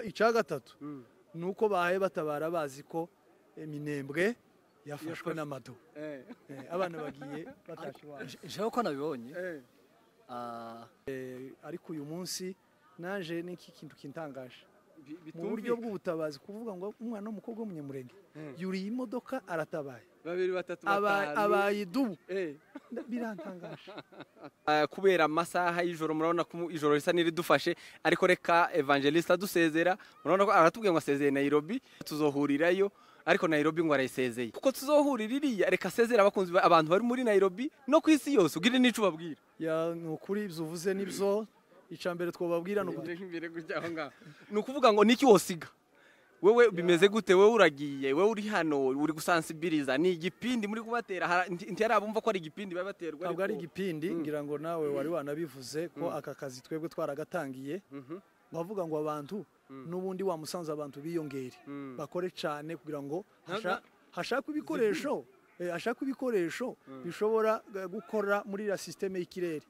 Icya gatatu ni uko bahaye batabara bazi ko Minembwe yafashwe n'amado. Abana bagiye batashe iwabo. Jewe ko nabibonye. Ariko uyu munsi naje n'iki kintu kintangaje mu buryo bw'ubutabazi, kuvuga ngo umwana w'umukobwa w'umunyamurenge yuriye imodoka aratabaye 2 3 5 abaye idubu, birantangaje. Kubera amasaha y'ijoro murabona ko ijoro risa n'iridufashe, ariko reka evangelista adusezera. Murabona ko aratubwiye ngo asezeye Nairobi, tuzohurirayo, ariko Nairobi ngo arayisezeye kuko tuzohurira iriya. Reka asezera abakunzi abantu bari muri Nairobi no ku isi yose, ugire n'ico ubabwira. Ya, ni ukuri ibyo uvuze nibyo. Icambere twobabwira ni ukuvuga ngo niki wosiga wewe, bimeze gute? Wewe uragiye, wewe uri hano uri gusansibiriza, ni igipindi muri kubatera. Ntiyarabumva ko ari igipindi babaterwa? Ntabwo ari igipindi, ngira ngo nawe wari wanabivuze ko aka kazi twebwe twaragatangiye. Bavuga ngo abantu n'ubundi wamusanze abantu biyongere bakore cyane kugira ngo hashakwe ibikoresho, ashaka ibikoresho bishobora gukora muri la systeme y'ikirere,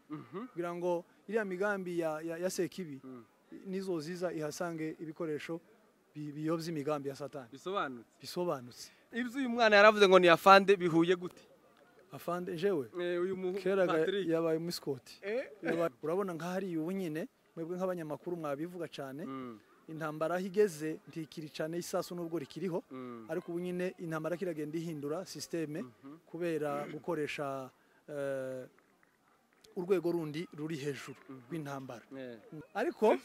kugira ngo iriya migambi ya Sekibi nizo ziza ihasange ibikoresho biyobya imigambi ya Satani. Bisobanutse. Bisobanutse. Ibyo uyu mwana yaravuze ngo ni afande, bihuye gute? Afande jewe uyu kera yabaye umuskoti. Urabona nka hari ubu nyine mwebwe nk'abanyamakuru mwabivuga cyane, intambara aho igeze ntikiri cyane isasu nubwo rikiriho, ariko ubu nyine intambara kiragenda ihindura systeme kubera gukoresha urwego rundi ruri hejuru rw'intambara. Ariko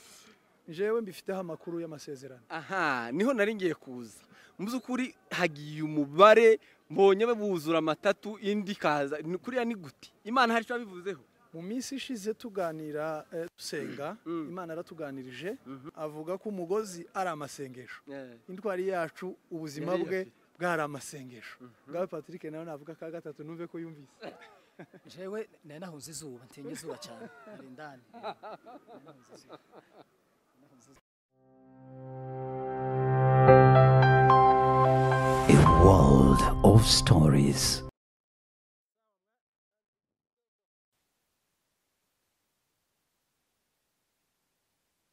jewe mbifiteho amakuru y'amasezerano. Aha niho nari ngiye kuza. Mu by'ukuri hagiye umubare mbonye buzura amatatu indi kaza kuriya ni gute? Imana hari icyo yabivuzeho? Mu minsi ishize tuganira, dusenga, Imana yaratuganirije avuga ko umugozi ari amasengesho. Intwari yacu ubuzima bwe bwari amasengesho. Ngawe Patrick nawe navuga ka gatatu numve ko yumvise. Jewe nari nahunze izuba, ntinya izuba cyane, nari indani. A world of stories.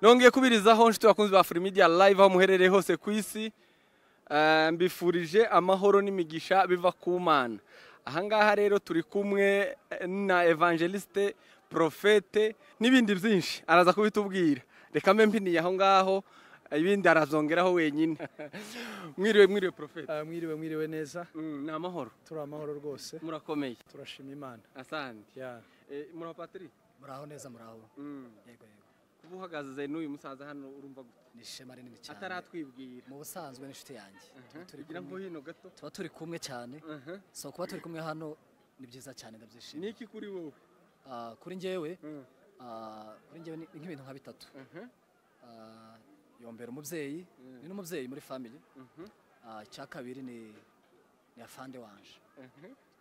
Nongeye kubirizaho nshuti bakunzi ba Afrimedia Live aho muherereye hose ku isi, mbifurije amahoro n'imigisha biva ku Mana. Ahangaha rero turi kumwe na evangeliste, profete n'ibindi byinshi araza kubitubwira. Reka mbe mpiniye aho ngaho, ibindi arazongeraho wenyine. Mwiriwe, mwiriwe profete. Mwiriwe, mwiriwe neza. Ni amahoro. Turi amahoro rwose. Murakomeye. Turashima Imana. Asante. Muraho Patrick? Muraho neza, muraho. Yego yego. Kuba uhagaze n'uyu musaza hano urumva gute? Ni ishema rinini cyane. Ataratwibwira. Mu busanzwe n'inshuti yanjye. Tugira ngo hino gato. Tuba turi kumwe cyane. So kuba turi kumwe hano ni byiza cyane, ndabyishimiye. Niki kuri wowe? Kuri njyewe, kuri njyewe ni nk'ibintu nka bitatu. Yombera umubyeyi, ni n'umubyeyi muri family. Icya kabiri ni afande wanje.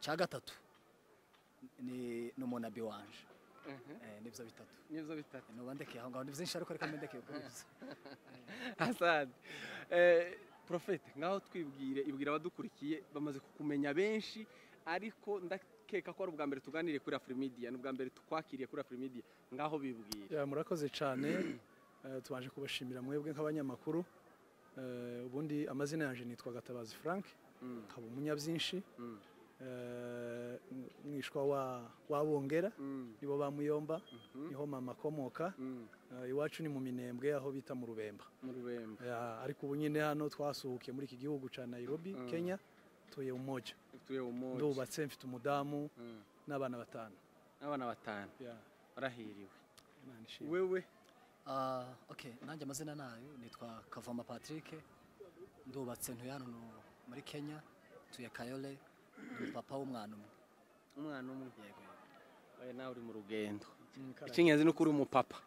Icya gatatu ni umunabi wanje. Nibyo bitatu. Nibyo bitatu. Nubandekeye aho ngaho ni byinshi, ariko reka mbendekeye kuri ibyo. Asante. Profete, ngaho twibwire, ibwira abadukurikiye bamaze kukumenya benshi, ariko ndakeka ko ari ubwa mbere tuganiriye kuri Afrimedia, ni ubwa mbere tukwakiriye kuri Afrimedia, ngaho bibwire. Murakoze cyane. Tubanje kubashimira mwebwe nk'abanyamakuru. Ubundi amazina yanje nitwa Gatabazi Frank, nkaba umunyabyinshi, mwishwa wa Bongera, nibo bamuyomba, niho mama akomoka. Iwacu ni mu Minembwe aho bita mu Rubemba. Mu Rubemba. Ariko ubu nyine hano twasuhukiye muri iki gihugu ca Nairobi, Kenya, tuye Umoja. Tuye Umoja. Ndubatse, mfite umudamu n'abana batanu. N'abana batanu. Barahiriwe. Wewe? Okay, nanjye amazina nayo nitwa Kavoma Patrick, ndubatse ntuye hano muri Kenya, tuye Kayole, ni papa w'umwana umwe. Umwana umwe. Yego. Oya nawe uri mu rugendo. Icy'ingenzi ni uko uri umupapa.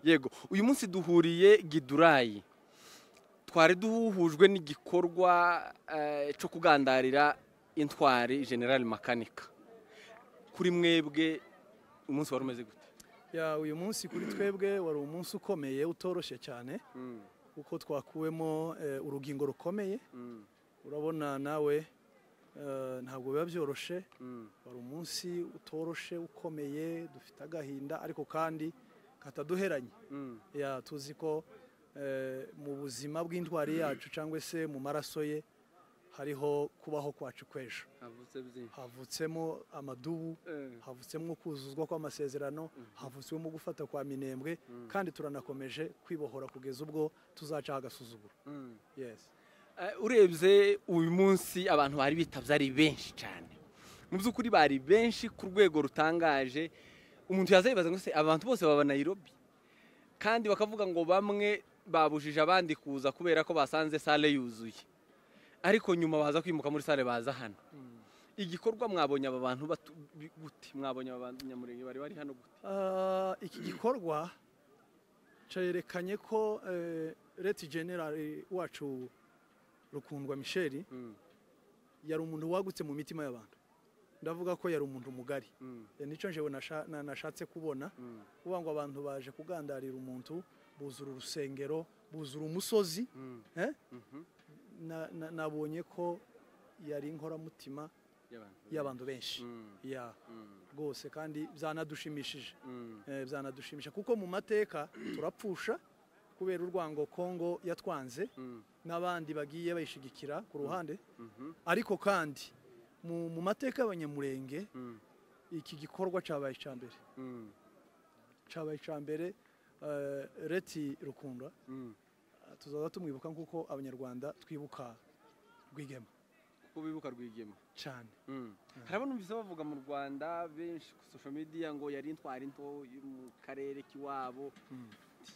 Yego, uyu munsi duhuriye Gidurayi. Twari duhujwe n'igikorwa cyo kugandarira intwari General Makanika. Kuri mwebwe umunsi wari umeze gute? Ya, uyu munsi kuri twebwe wari umunsi ukomeye utoroshye cyane, kuko twakuwemo urugingo rukomeye. Urabona nawe ntabwo biba byoroshe. Wari umunsi utoroshe ukomeye, dufite agahinda, ariko kandi kataduheranye. Ya, tuzi ko mu buzima bw'intwari yacu cyangwa se mu maraso ye hariho kubaho kwacu kw'ejo. Havutse byinshi. Havutsemo amadubu, havutsemo kuzuzwa kw'amasezerano, havutsemo gufata kwa Minembwe, kandi turanakomeje kwibohora kugeza ubwo tuzaca agasuzuguro. Yes. Urebye uyu munsi abantu bari bitavye ari benshi cyane, mu by'ukuri bari benshi ku rwego rutangaje. Umuntu yaza yibaza ngo se abantu bose baba Nairobi, kandi bakavuga ngo bamwe babujije abandi kuza kubera ko basanze salle yuzuye, ariko nyuma baza kwimuka muri salle baza hano. Igikorwa mwabonye aba bantu gute? Mwabonye aba Banyamulenge bari bari hano gute? Iki gikorwa cyerekanye ko Late General wacu Rukundwa Michel yari umuntu wagutse mu mitima y'abantu. Ndavuga ko yari umuntu mugari. Nico njewe nashatse kubona, kuvuga ngo abantu baje kugandarira umuntu, buzura urusengero, buzura umusozi. Nabonye ko yari inkoramutima y'abantu benshi. Ya, rwose, kandi byanadushimishije. Byanadushimisha kuko mu mateka turapfusha kubera urwango Kongo yatwanze n'abandi bagiye bayishigikira ku ruhande. Ariko kandi mu mateka y'Abanyamulenge iki gikorwa cyabaye icya mbere. Cyabaye icya mbere. Late Rukundwa tuzaza tumwibuka nk'uko Abanyarwanda twibuka Rwigema. Kuko bibuka Rwigema cyane. Hari abo numvise bavuga mu Rwanda benshi ku social media ngo yari intwari nto yo mu karere k'iwabo,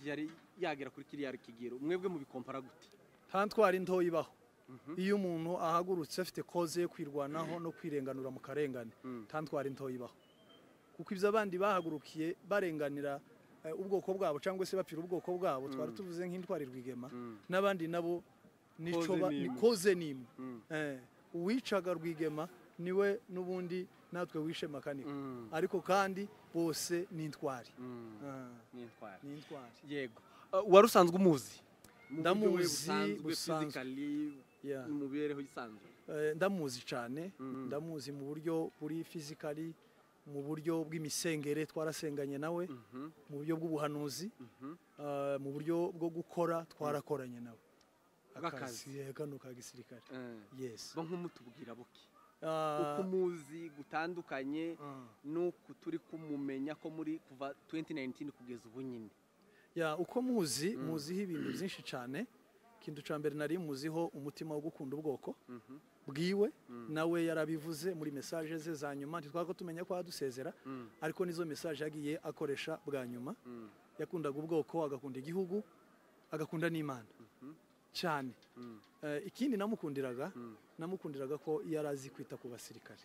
yari yagera kuri kiriya kigero. Mwebwe mubikompara gute? Nta ntwari nto ibaho. Iyo umuntu ahagurutse afite cause yo kwirwanaho no kwirenganura mu karengane, nta ntwari nto ibaho, kuko ibyo abandi bahagurukiye barenganira ubwoko bwabo cyangwa se bapfira ubwoko bwabo, twari tuvuze nk'intwari Rwigema n'abandi nabo nico cause nimwe. Uwicaga Rwigema niwe n'ubundi natwe wishe Makanika, ariko kandi bose ni intwari. Ni intwari. Yego. Wari usanzwe umuzi? Ndamuzi busanzwe mu mibereho isanzwe. Ndamuzi cyane, ndamuzi mu buryo buri physically, mu buryo bw'imisengere twarasenganye nawe, mu buryo bw'ubuhanuzi, mu buryo bwo gukora twarakoranye nawe. Akazi kano ka gisirikare. Yes. Bo nkumutubwira buki uko muzi gutandukanye nuko turi kumumenya ko muri kuva 2019 kugeza ubu nyine? Ya, uko muzi muziho ibintu byinshi cyane. Kintu ca mbere nari muziho umutima wo gukunda ubwoko bwiwe, nawe yarabivuze muri message ze za nyuma. Ntitwako tumenya ko adusezera, ariko nizo message yagiye akoresha bwa nyuma. Yakundaga ubwoko, agakunda igihugu, agakunda n'Imana cyane. Ikindi namukundiraga ko yarazi kwita ku basirikare.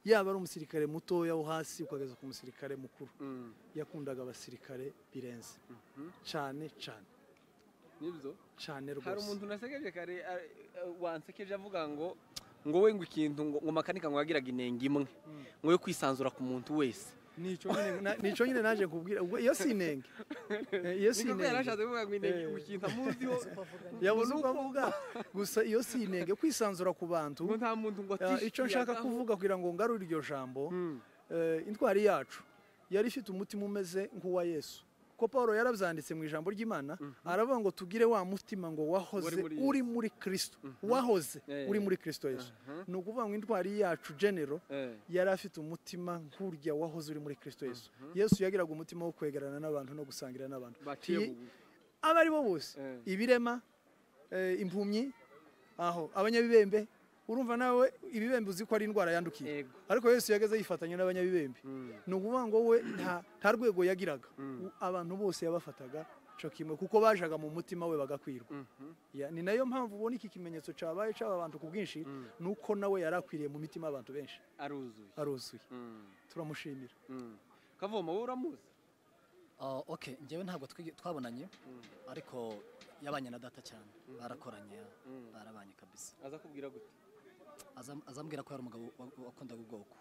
Yaba ari umusirikare mutoya wo hasi ukageza ku musirikare mukuru, yakundaga abasirikare birenze cyane cyane. Nibyo cyane rwose. Hari umuntu nasekeje kare wansekeje avuga ngo we ngo ikintu ngo Makanika ngo yagiraga inenge imwe ngo yo kwisanzura ku muntu wese. Nico nyine naje kubwira iyo sinenge. Iyo sinenge yarashatse kuvuga ngo inenge ikintu amuziho yabuze uko avuga gusa. Iyo sinenge kwisanzura ku bantu ngo nta muntu ngo atishyira. Icyo nshaka kuvuga kugira ngo ngarure iryo jambo, intwari yacu yari ifite umutima umeze nk'uwa Yesu. Ko Paulo yarabyanditse mu ijambo ry'Imana, aravuga ngo tugire wa mutima ngo wahoze uri muri Kristo, wahoze uri muri Kristo Yesu. Ni ukuvuga ngo intwari yacu General yari afite umutima nk'urya wahoze uri muri Kristo Yesu. Yesu yagiraga umutima wo kwegerana n'abantu no gusangira n'abantu, aba ari bo bose, ibirema, impumyi, aho abanyabibembe. Urumva nawe ibibembe uzi ko ari indwara yandukiye, ariko Yesu yageze yifatanya n'abanyabibembe. Ni ukuvuga ngo we nta rwego yagiraga, abantu bose yabafataga cyo kimwe kuko bajaga mu mutima we bagakwirwa. Ni nayo mpamvu ubona iki kimenyetso cyabaye cy'aba bantu ku bwinshi, nuko nawe yarakwiriye mu mitima y'abantu benshi. Aruzuye. Turamushimira. Kavoma, wowe uramuzi? Okay, njyewe ntabwo twabonanye, ariko yabanye na data cyane, barakoranye, barabanye kabisa. Aza kubwira gute? Azambwira ko yari umugabo wakundaga ubwoko.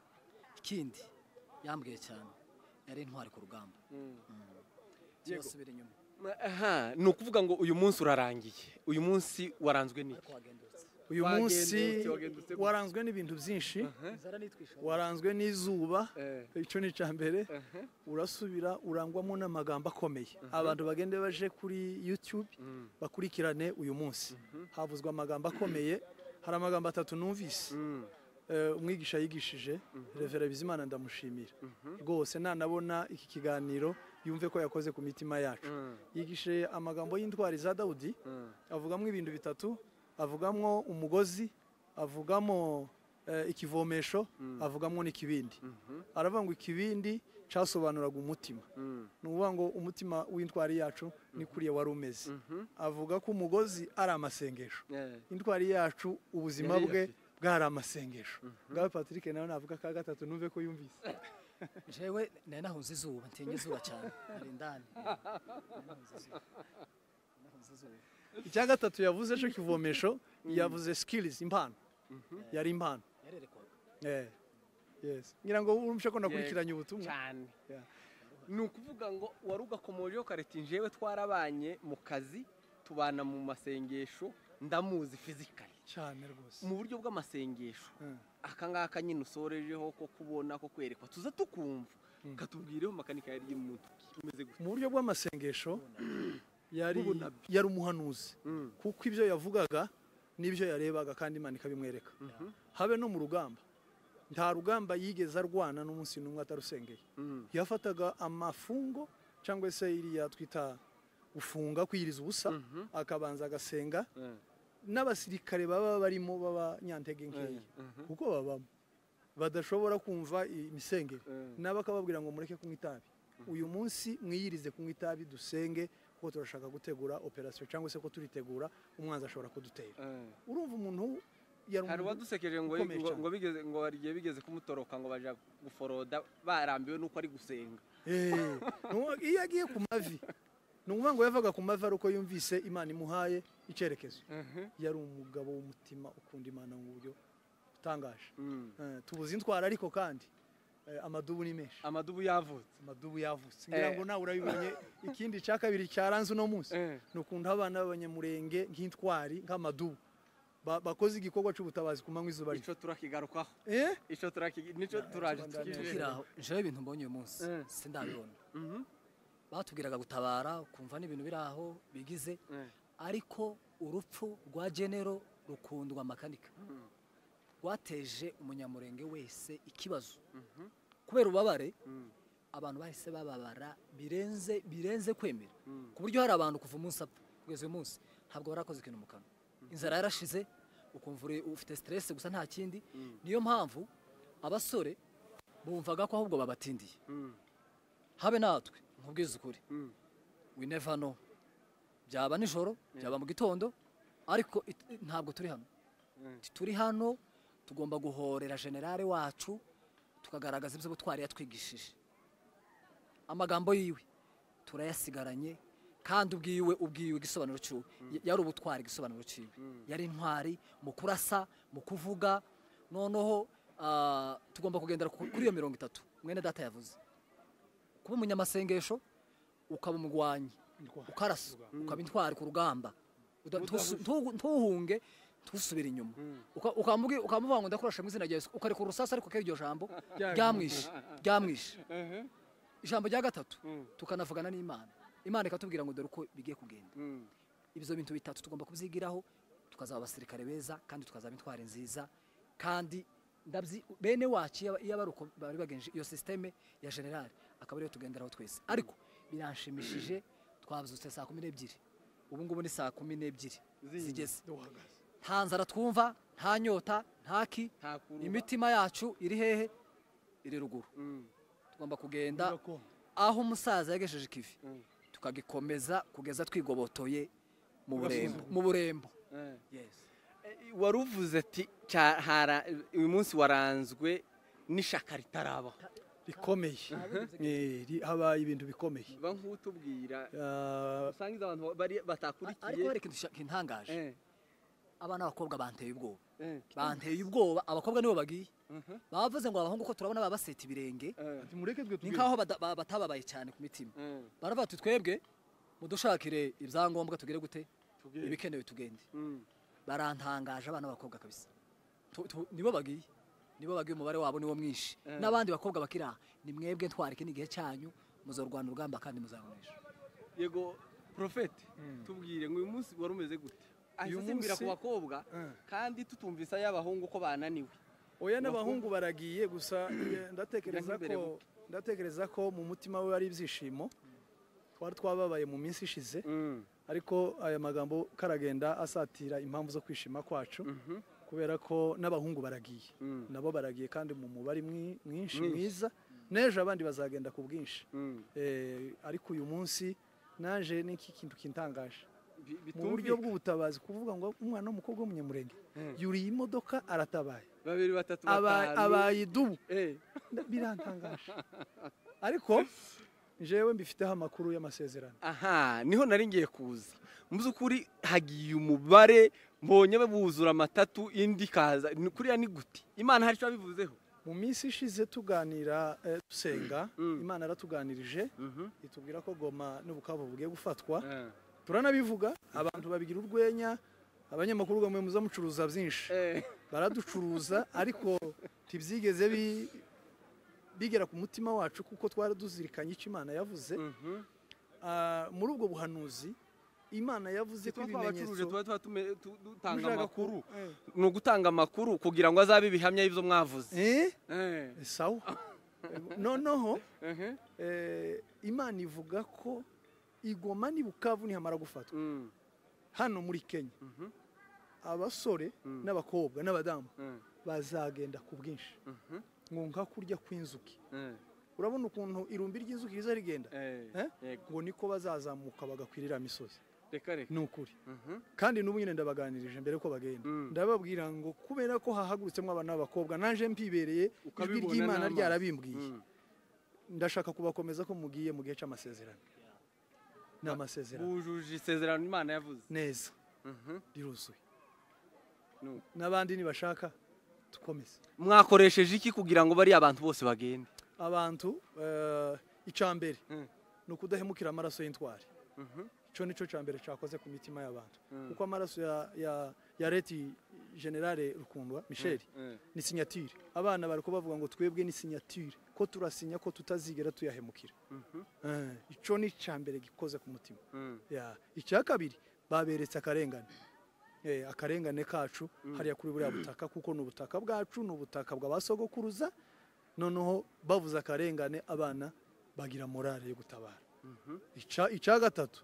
Ikindi yambwiye cyane, yari intwari ku rugamba. Yego. Inyuma. Aha, ni ukuvuga ngo uyu munsi urarangiye. Uyu munsi waranzwe n'iki? Uyu munsi waranzwe n'ibintu byinshi, waranzwe n'izuba, icyo ni icya mbere. Urasubira urangwamo n'amagambo akomeye. Abantu bagende baje kuri YouTube bakurikirane uyu munsi. Havuzwe amagambo akomeye, hari amagambo atatu numvise. Umwigisha yigishije Reverend Bizimana, ndamushimira rwose. Nanabona iki kiganiro yumve ko yakoze ku mitima yacu. Yigishije amagambo y'intwari za Dawudi, avugamo ibintu bitatu: avugamo umugozi, avugamo ikivomesho, avugamo n'ikibindi. Aravuga ngo ikibindi cyasobanuraga umutima, ni ukuvuga ngo umutima w'intwari yacu ni kuriya wari umeze. Avuga ko umugozi ari amasengesho, intwari yacu ubuzima bwe bwari amasengesho. Ngawe Patrick nawe navuga ka gatatu numve ko yumvise. Jewe nari nahunze izuba, ntinya izuba cyane, nari indani. Icya gatatu yavuze cyo kivomesho, yavuze skills, impano. Yari impano. Yes. Ngira ngo urumshe ko nakurikiranye ubutumwa cyane. Ni ukuvuga ngo wari ugakomojeho kareti, njewe twarabanye mu kazi, tubana mu masengesho, ndamuzi physically cyane rwose mu buryo bw'amasengesho. Aka ngaka nyine usorejeho ko kubona ko kwerekwa tuza tukumva, katubwireho makanika yari umuntu umeze gute mu buryo bw'amasengesho. Yari umuhanuzi, kuko ibyo yavugaga n'ibyo yarebaga kandi Imana ikabimwereka. Habe no mu rugamba, nta rugamba yigeze arwana n'umunsi n'umwe atarusengeye. Yafataga amafungo cyangwa se iriya twita gufunga, kwiyiriza ubusa, akabanza agasenga. N'abasirikare baba barimo baba nyantege nkeya, kuko babamo badashobora kumva imisengere, nabo akababwira ngo mureke kunywa itabi uyu munsi, mwiyirize kunywa itabi, dusenge kuko turashaka gutegura operation cyangwa se ko turitegura umwanzi ashobora kudutera. Urumva umuntu hari wadusekeje ngo ngo bigeze ngo barigiye bigeze kumutoroka ngo baja guforoda barambiwe nuko ari gusenga. Iyo agiye ku mavi, ni ukuvuga ngo yavaga ku mavi ari uko yumvise Imana imuhaye icyerekezo. Yari umugabo w'umutima ukunda Imana mu buryo butangaje. Tubuze intwara ariko kandi amadubu ni menshi. Amadubu yavutse. Amadubu yavutse. Ngira ngo nawe urabibonye. Ikindi cya kabiri cyaranze uno munsi ni ukuntu abana b'abanyamurenge nk'intwari nk'amadubu bakoze igikorwa cy'ubutabazi ku manywa izuba. Ico turakigarukaho. Ico nico turaje tukiraho. Jewe ibintu mbonye uyu munsi sindabibona. Batubwiraga gutabara kumva n'ibintu biraho bigize, ariko urupfu rwa Genero rukundwa makanika rwateje umunyamurenge wese ikibazo. Kubera ububabare abantu bahise bababara birenze kwemera, ku buryo hari abantu kuva umunsi apfa kugeza uyu munsi ntabwo barakoze ikintu mu kanwa. Inzara yarashize, ukumva ufite stress gusa nta kindi. Niyo mpamvu abasore bumvaga ko ahubwo babatindiye. Habe natwe nkubwiza ukuri, we never know, byaba nijoro byaba mu gitondo, ariko ntabwo turi hano. Turi hano tugomba guhorera generale wacu, tukagaragaza ibyo butwari yatwigishije. Amagambo yiwe turayasigaranye, kandi ubwiwe igisobanuro cyiwe yari ubutwari, igisobanuro cyiwe yari intwari mu kurasa, mu kuvuga. Noneho tugomba kugendera kuri iyo 30 mwene data yavuze: kuba umunyamasengesho, ukaba umugwanyi, ukarasa, ukaba intwari ku rugamba, ntuhunge, ntusubire inyuma. Ukamuvuga ngo ndakurasha mu izina rya Yesu, ukareka urusasa, ariko iryo jambo ryamwishe. Ijambo rya gatatu tukanavugana n'Imana, Imana ikatubwira ngo dore uko bigiye kugenda. Ibyo bintu bitatu tugomba kubyigiraho, tukazaba abasirikare beza kandi tukazaba intwari nziza. Kandi bene wacu iyo bari uko bari bagenje iyo systeme ya general, akaba ariyo tugenderaho twese. Ariko biranshimishije, twabyutse saa 12, ubu ngubu ni saa 12 zigeze. Nta nzara twumva, nta nyota, nta ki, imitima yacu iri hehe? Iri ruguru. Tugomba kugenda aho umusaza yagesheje ikivi, tukagikomeza kugeza twigobotoye mu burembo. Yes. Waruvuze ati uyu munsi waranzwe n'ishaka ritarabaho rikomeye, habaye ibintu bikomeye. Ba nk'utubwira usangiza abantu bari batakurikiye. Ariko hari ikintu kintangaje, abana b'abakobwa banteye ubwoba. Banteye ubwoba, abakobwa nibo bagiye. Bavuze ngo abahungu ko turabona babaseta ibirenge, ni nkaho batababaye cyane ku mitima. Baravuga ati twebwe mudushakire ibyangombwa tugere gute, ibikenewe tugende. Barantangaje abana b'abakobwa kabisa. Nibo bagiye. Nibo bagiye, umubare wabo niwo mwinshi. N'abandi bakobwa bakira, ni mwebwe ntwarike n'igihe cyanyu, muzorwana urugamba kandi muzarunesha. Yego Prophète, tubwire ngo uyu munsi wari umeze gute? Uyu Ahise asimbira ku bakobwa kandi tutumvise ay'abahungu ko bananiwe. Oya, n'abahungu baragiye gusa ndatekereza Njya nk'imbere. ko ndatekereza ko mu mutima we ari ibyishimo. Twari twababaye mu minsi ishize, ariko aya magambo karagenda asatira impamvu zo kwishima kwacu, kubera ko n'abahungu baragiye, nabo baragiye kandi mu mubare mwinshi mwiza. N'ejo abandi bazagenda ku bwinshi. Ariko uyu munsi naje n'iki kintu kintangaje mu buryo bw'ubutabazi, kuvuga ngo umwana w'umukobwa w'umunyamurenge yuriye imodoka aratabaye, 2, 3, 5 abaye idubu. Birantangaje, ariko jewe mbifiteho amakuru y'amasezerano. Aha niho nari ngiye kuza. Mu by'ukuri hagiye umubare, mbonye buzura amatatu indi kaza. Kuriya ni gute? Imana hari icyo yabivuzeho? Mu minsi ishize tuganira, dusenga, Imana yaratuganirije itubwira ko Goma n'Ubukavu bugiye gufatwa. Turanabivuga, abantu babigira urwenya, abanyamakuru bamwe muza mucuruza byinshi, baraducuruza, ariko ntibyigeze bigera ku mutima wacu, kuko twari duzirikanye icyo Imana yavuze. Muri ubwo buhanuzi Imana yavuze ko ibimenyetso tuba dutanga amakuru, ni ugutanga amakuru kugira ngo azabe ibihamya y'ibyo mwavuze. Sawa. Noneho Imana ivuga ko Igoma ni Bukavu nihamara gufatwa hano muri Kenya, abasore n'abakobwa n'abadamu bazagenda ku bwinshi, ngo nka kurya kw'inzuki. Urabona ukuntu irumbi ry'inzuki riza rigenda, ngo niko bazazamuka bagakwirira misozi. Ni ukuri. Kandi n'ubu nyine ndabaganirije mbere ko bagenda, ndababwira ngo kubera ko hahagurutsemo abana b'abakobwa, naje mpibereye, ijwi ry'Imana ryarabimbwiye, ndashaka kubakomeza ko mugiye mu gihe cy'amasezerano. Ni amasezerano. Bujuje isezerano Imana yavuze neza, riruzuye. N'abandi nibashaka tukomeze. Mwakoresheje iki kugira ngo bari abantu bose bagende? Abantu icambere ni ukudahemukira amaraso y'intwari. Ico nico cambere cyakoze ku mitima y'abantu, kuko amaraso ya Leti Generale Rukundwa Michel ni signature. Abana bari kubavuga ngo twebwe ni signature, ko turasinya ko tutazigera tuyahemukira. Ico ni cambere gikoze ku mutima. Icya kabiri baberetse akarengane. Akarengane kacu hariya kuri buriya butaka, kuko ni ubutaka bwacu, ni ubutaka bw'abasogokuruza. Noneho bavuze akarengane, abana bagira morale yo gutabara. Icya gatatu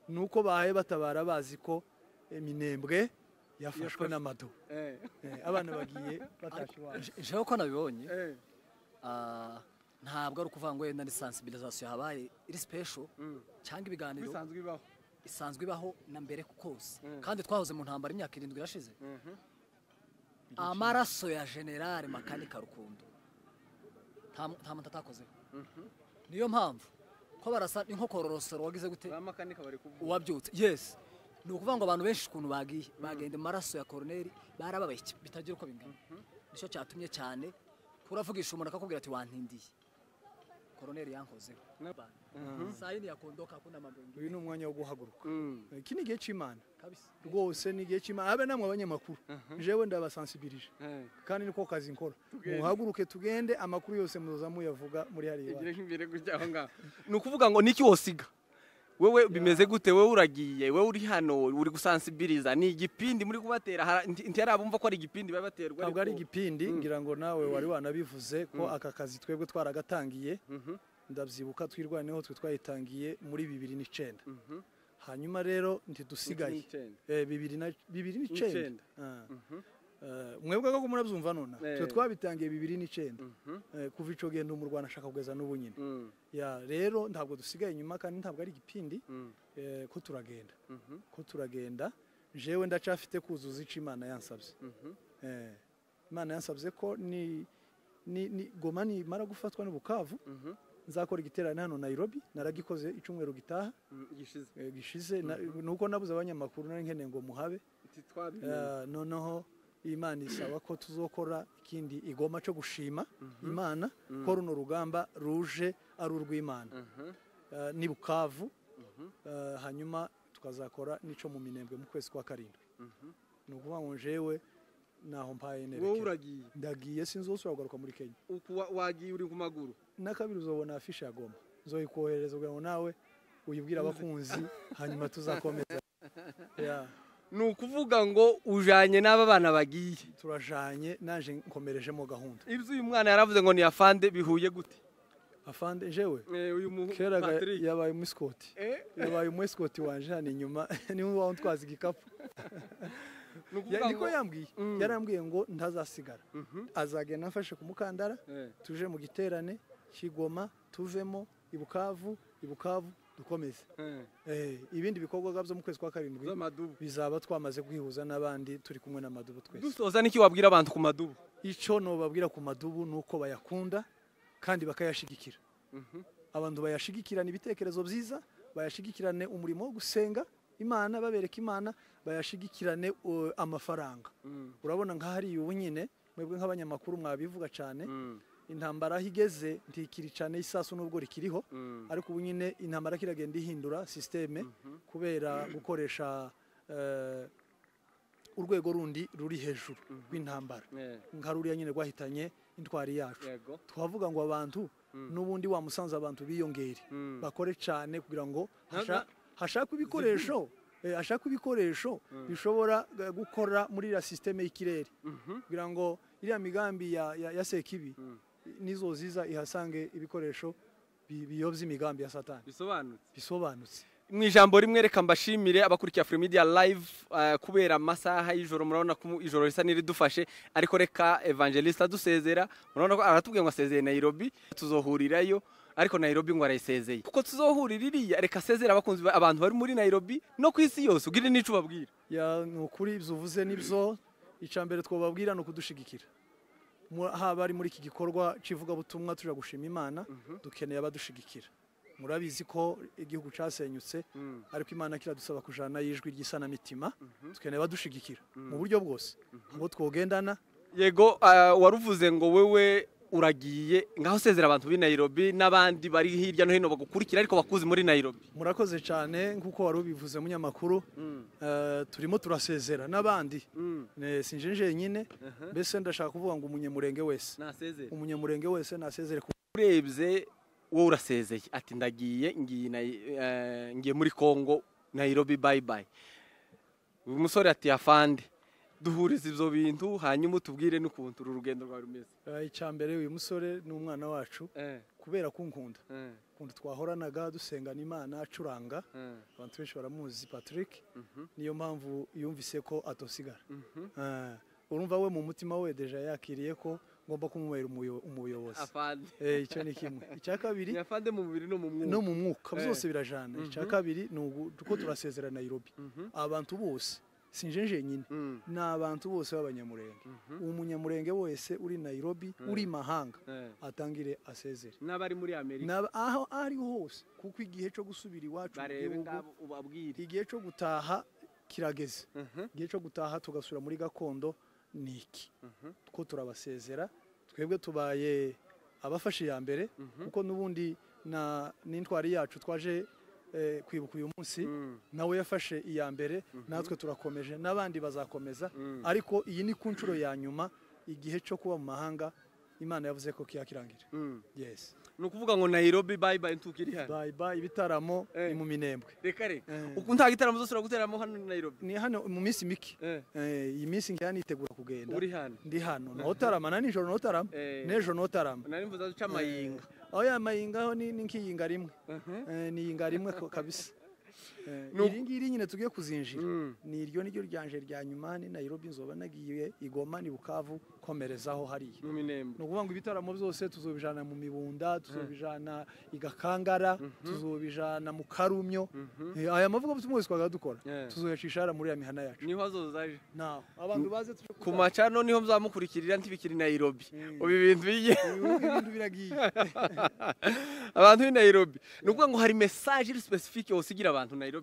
nuko bahaye batabara bazi ko Minembwe yafashwe n'amado. Abana bagiye batashye iwabo. Jewe ko nabibonye, ntabwo ari ukuvuga ngo wenda ni sensibilisation habaye iri special cyangwa ibiganiro isanzwe ibaho na mbere kose, kandi twahoze mu ntambara imyaka 7 irashize. Amaraso ya General Makanika Rukundo nta muntu atakozeho. Niyo mpamvu ko barasa ni nko kororosoro wagize gute uwabyutse. Yes, ni ukuvuga ngo abantu benshi ukuntu bagiye bagenda amaraso ya Colonel barababaye bitagira uko bingana. Nicyo cyatumye cyane kuravugisha umuntu akakubwira ati wantindiye, Colonel yankozeho. Sayini yakondoka kuna mambo. Uyu ni umwanya wo guhaguruka. Iki ni igihe cy'Imana rwose, ni igihe cy'Imana. Abe namwe abanyamakuru, jewe ndabasensibilije kandi niko kazi nkora. Muhaguruke tugende, amakuru yose muzoza muyavuga muri hariya. Ni ukuvuga ngo niki wosiga wewe bimeze gute? Wewe uragiye, wewe uri hano uri gusensibiliza, ni igipindi muri kubatera. Ntiyarabumva ko ari igipindi babaterwa? Ntabwo ari igipindi, ngira ngo nawe wari wanabivuze ko aka kazi twebwe twaragatangiye. Ndabyibuka twirwaneho twe twayitangiye muri 2009. Hanyuma rero ntidusigaye 2009. Mwebwe ko murabyumva nona twe twabitangiye 2009. Kuva ico gihe mu Rwanda ashaka kugeza n'ubu nyine. Ya rero ntabwo dusigaye inyuma kandi ntabwo ari igipindi, ko turagenda. Ko turagenda. Jewe ndacafite kuzuza ico Imana yansabye. Imana yansabye ko ni Goma ni mara gufatwa n'Ubukavu, nzakora igiterane hano Nairobi. Naragikoze icyumweru gitaha gishize, nuko nabuze abanyamakuru nari nkeneye ngo muhabe. Noneho Imana isaba ko tuzokora ikindi igoma cyo gushima Imana ko runo rugamba ruje ari urw'Imana ni Bukavu, hanyuma tukazakora nico mu Minembwe mu kwezi kwa 7. Ni ukuvuga ngo jewe naho mpaye Wowe nerekera. uragiye? Ndagiye, sinzosubira kugaruka muri Kenya. Wagiye uri ku maguru? Na kabiri uzobona afishe ya Goma, nzoyikoherereza kugira ngo nawe uyibwire abakunzi, hanyuma tuzakomeza. Yeah. Ni ukuvuga ngo ujanye n'aba bana bagiye? Turajanye, naje nkomerejemo gahunda. Ibyo uyu mwana yaravuze ngo ni afande, bihuye gute? Afande jewe? Uyu muhu Kera Patrick. Yabaye umusikoti. Yabaye umuesikoti wanje hano inyuma, niwe wantwaza igikapu. Ni ukuvuga Niko ngo yambwiye. Yarambwiye ngo ntazasigara, azagenda amfashe ku mukandara, tuje mu giterane kigoma, tuvemo i Bukavu, i Bukavu dukomeze. Ibindi bikorwa byo mu kwezi kwa karindwi z'amadubu bizaba twamaze kwihuza n'abandi, turi kumwe n'amadubu twese. Dusoza, niki wabwira abantu ku madubu? Icyo nobabwira ku madubu ni uko bayakunda kandi bakayashigikira. Abantu bayashigikirana ibitekerezo byiza, bayashigikirane umurimo wo gusenga Imana, babereka Imana, bayashigikirane amafaranga. Urabona nka hariya ubu nyine, mwebwe nk'abanyamakuru mwabivuga cyane, intambara aho igeze ntikiri cyane isasu nubwo rikiriho, ariko ubu nyine intambara kiragenda ihindura système kubera gukoresha urwego rundi ruri hejuru rw'intambara, nka ruriya nyine rwahitanye intwari yacu. Twavuga ngo abantu n'ubundi wa musanze abantu biyongere, bakore cyane kugira ngo hashakwe ibikoresho, hashakwe ibikoresho bishobora gukora muri iriya système y'ikirere, kugira ngo iriya migambi ya Sekibi nizo ziza ihasange ibikoresho biyobya imigambi ya Satani. Bisobanutse. Bisobanutse. Mu ijambo rimwe, reka mbashimire abakurikiye Afrimedia Live, kubera amasaha y'ijoro, murabona ko ijoro risa n'iridufashe, ariko reka Evangelista adusezera. Murabona ko aratubwiye ngo asezeye Nairobi, tuzohurirayo, ariko Nairobi ngo arayisezeye kuko tuzohurira iriya. Reka asezere abakunzi abantu bari muri Nairobi no ku isi yose, ugire n'ico ubabwira. Ya, ni ukuri ibyo uvuze nibyo. Icya mbere twababwira ni ukudushigikira. Haba ari muri iki gikorwa cy'ivugabutumwa tuja gushima Imana, dukeneye abadushigikira. Murabizi ko igihugu cyasenyutse, ariko Imana kiradusaba kujana y'ijwi ry'isanamitima. Dukeneye abadushigikira mu buryo bwose abo twogendana. Yego, waruvuze ngo wewe uragiye, ngaho sezera abantu b'i Nairobi n'abandi bari hirya no hino bagukurikira ariko bakuzi muri Nairobi. Murakoze cyane, nk'uko wari ubivuze munyamakuru, turimo turasezera n'abandi. Sinje jenyine, mbese ndashaka kuvuga ngo umunyamurenge wese, nasezere, umunyamurenge wese nasezere. Urebye wowe urasezeye, ati ndagiye, ngiye ngiye muri Congo, Nairobi bye bye. Uyu musore ati afande, duhuriza ibyo bintu, hanyuma utubwire n'ukuntu uru rugendo rwawe rumeze. Icya mbere, uyu musore ni umwana wacu kubera kunkunda, ukuntu twahoranaga dusengana Imana, acuranga, abantu benshi baramuzi Patrick, niyo mpamvu yumvise ko atosigara. Urumva we mu mutima we déjà yakiriye ko ngomba kumubera umuyobozi. Afande. Icyo ni kimwe. Icya kabiri, ni afande mu mubiri no mu mwuka. No mu mwuka, byose birajana. Icya kabiri ni uko turasezera Nairobi, abantu bose, sinje jenyine, ni abantu bose b'abanyamurenge. Umunyamurenge wese uri Nairobi, uri mahanga, atangire asezere. N'abari muri Amerika. Aho ari hose, kuko igihe cyo gusubira iwacu mu barebe gihugu, ngabo ubabwire, igihe cyo gutaha kirageze. Igihe cyo gutaha tugasubira muri gakondo ni iki ko turabasezera. Twebwe tubaye abafashe iya mbere, kuko n'ubundi na n'intwari yacu twaje kwibuka uyu munsi, nawe yafashe iya mbere, natwe turakomeje, n'abandi bazakomeza, ariko iyi ni ku nshuro ya nyuma. Igihe cyo kuba mu mahanga Imana yavuze ko kiyakirangira. Yes. Ni ukuvuga ngo Nairobi bye bye, ntukiri hano. Bye bye, ibitaramo ni mu Minembwe. Reka reka, uku nta gitaramo zose uraguteramo hano i Nairobi? Ni hano mu minsi mike. Iyi minsi ngira nitegura kugenda. Uri hano? Ndi hano, notarama na nijoro, notarama n'ejo, notarama. Nari mvuze uca amayinga. Aho ya mayinga ho ni nk'iyinga rimwe. Ni iyinga rimwe kabisa. Iri ngiri nyine tugiye kuzinjira ni iryo, niryo ryanje rya nyuma. Ni Nairobi, nzoba nagiye i Goma, ni Bukavu, komerezaho hariya mu Minembwe. Ni ukuvuga ngo ibitaramo byose tuzobijana mu Mibunda, tuzobijana i Gakangara, tuzobijana mu Karumyo. Aya mavuga butumwa wese twaga dukora, tuzoyacisha hariya muri ya mihana yacu. Niho azoza aje. Naho abantu baze tuje ku macano, niho muzamukurikirira, ntibikiri Nairobi ubu, ibintu bigiye Ibintu biragiye. Abantu b'i Nairobi, ni ukuvuga ngo hari message iri spécifique wosigira abantu Nairobi?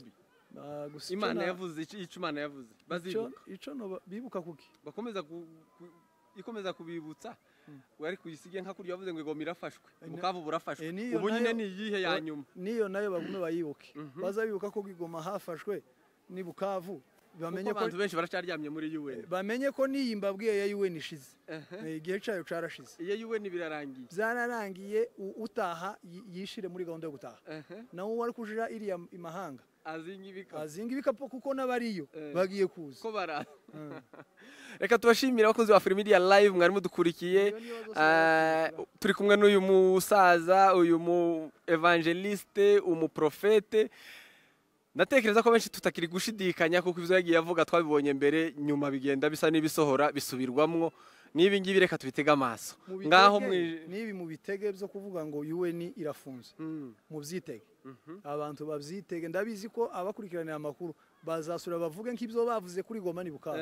Gusa icyo Imana yavuze, icyo Imana yavuze bazibuka. Ico bibuka kuki? Bakomeza ikomeza kubibutsa, wari kuyisige nka kurya wavuze ngo igoma irafashwe, Bukavu burafashwe. Niyo Ubu nyine nayo- ni iyihe ya nyuma? Niyo nayo bagume bayibuke, baza bibuka ko Goma hafashwe ni Bukavu. Bamenye Kuko ko abantu benshi baracaryamye muri UN. Bamenye ko n'iyi mbabwiye ya UN ishize. Igihe cyayo carashize. Iyo UN birarangiye. Byararangiye, utaha yishire muri gahunda yo gutaha. Nawe wari kujira iriya imahanga azinga ibikapu. Azinga ibikapu kuko n'abariyo bagiye kuza. Ko bara. Reka tubashimire abakunzi ba Afrimedia Live mwari mudukurikiye. Turi kumwe n'uyu musaza, uyu mu evangeliste, umuprofete. Ndatekereza ko benshi tutakiri gushidikanya kuko ivyo yagiye avuga twabibonye mbere, nyuma bigenda bisa n'ibisohora bisubirwamwo. Nibi ngibi reka tubitege amaso. Ngaho nibi mu bitege byo kuvuga ngo UN irafunze. Mu byitege. Abantu babyitege, ndabizi ko abakurikiranira amakuru bazasura bavuge nk'ibyo bavuze kuri Goma ni Bukavu.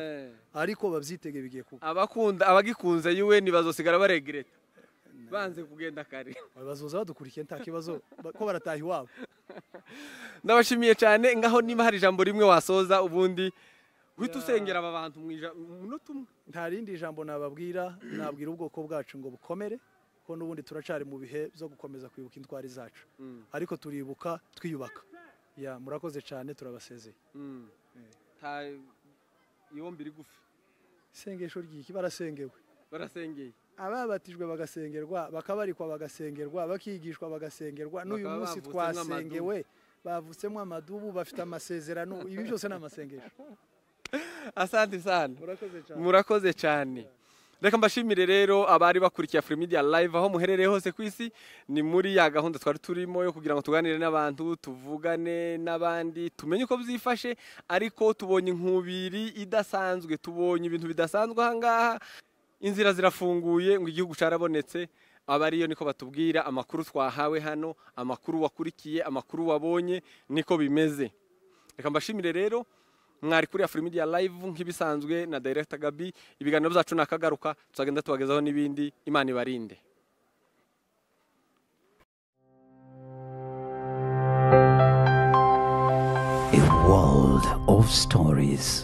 Ariko babyitege bigiye kuba. Abakunda abagikunze UN bazosigara baregreta. Banze kugenda kare. Bazoza badukurikiye nta kibazo ko barataha iwabo. Ndabashimiye cyane. Ngaho niba hari ijambo rimwe wasoza ubundi uhita usengera aba bantu mu munota umwe. Nta rindi jambo nababwira, nabwira ubwoko bwacu ngo bukomere, ko n'ubundi turacari mu bihe byo gukomeza kwibuka intwari zacu. Ariko turibuka twiyubaka. Ya murakoze cyane, turabasezeye. Ta yombi rigufi. Isengesho ryiki barasengewe. Barasengeye. Ababatijwe bagasengerwa, bakabarikwa bagasengerwa, bakigishwa bagasengerwa, n'uyu munsi twasengewe, bavutsemo amadubu, bafite amasezerano, ibi byose ni amasengesho. Asante sana. Murakoze cyane. Murakoze cyane. Reka mbashimire rero abari bakurikiye Afrimedia Live aho muherereye hose ku isi. Ni muri ya gahunda twari turimo yo kugira ngo tuganire n'abantu, tuvugane n'abandi, tumenye uko byifashe, ariko tubonye inkubiri idasanzwe, tubonye ibintu bidasanzwe aha ngaha. Inzira zirafunguye ngo igihugu carabonetse. Abariyo niko batubwira, amakuru twahawe hano, amakuru wakurikiye, amakuru wabonye niko bimeze. Reka mbashimire rero mwari kuri Afrimedia Live nk'ibisanzwe na Director Gabi. Ibiganiro byacu nakagaruka, tuzagenda tubagezaho n'ibindi. Imana ibarinde. A world of stories.